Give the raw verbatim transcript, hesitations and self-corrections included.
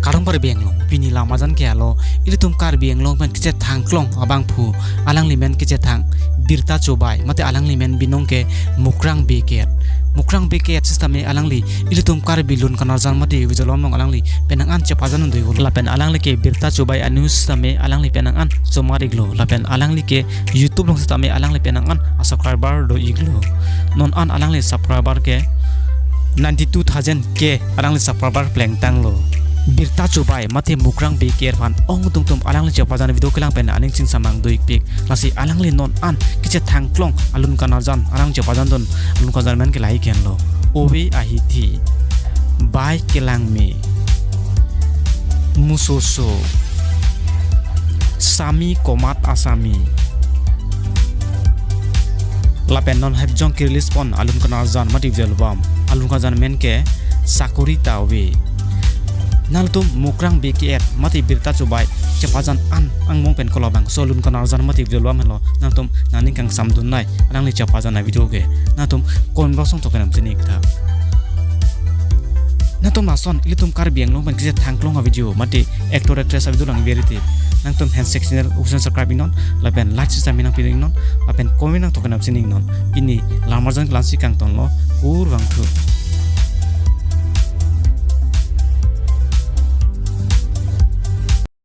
Arong Karbi Anglong, pini lamarjan ke alo, ilitum Karbi Anglong pen kechethang klong abangphu, alangli men kechethang Birta Chobai, mate alangli men binong ke Mukrang Bey Keyet. Mukrang Bey Keyet sitame alangli ilitum Karbi lun kanarjan mate video along alangli penang an chepajan un-e iklo. Lapen alangli ke Birta Chobai anu sitame alangli penang an chomar iklo. Lapen alangli ke YouTube along sitame alangli penang an a subscriber do iklo. Non an alangli subscriber ke ninety-two thousand K alangli subscriber plengtanglo. Birta Chobai mate Mukrang Bey Keyet aphan ong tungtum alangli chepajan video kelang pen aning chingsamang do ikpik. Lasi alangli non an kechethang klong alun kanarjan, alang chepajan dun alun kanarjan men ke lahei henlo: Ove Ahithi, Bai Kelangme, Musoso, Sami Komat Asami. Lapen non hepjong ke-release pon alun kanarjan mate video album, alun kanarjan men ke Sakori Ta Ove. Nangtum Mukrang Bey Keyet mate Birta Chobai chepajan an angmong pen kolobangso alun kanarjan mate video album henlo, nangtum nangning kangsam dunnoi, alangli chepajan a-video ke. Nangtum comment box along token nang chini iktha. Nangtum lason ilitum Karbi Anglong pen kechethang klong a-video mate actor actress a-video lang verite, nangtum handshake channel usen subscribe iknon, lapen like sitame nangpi iknon, lapen comment nang token nang chini iknon. Pini lamarjan ke la-ansi kangtonlo, kurvangthu.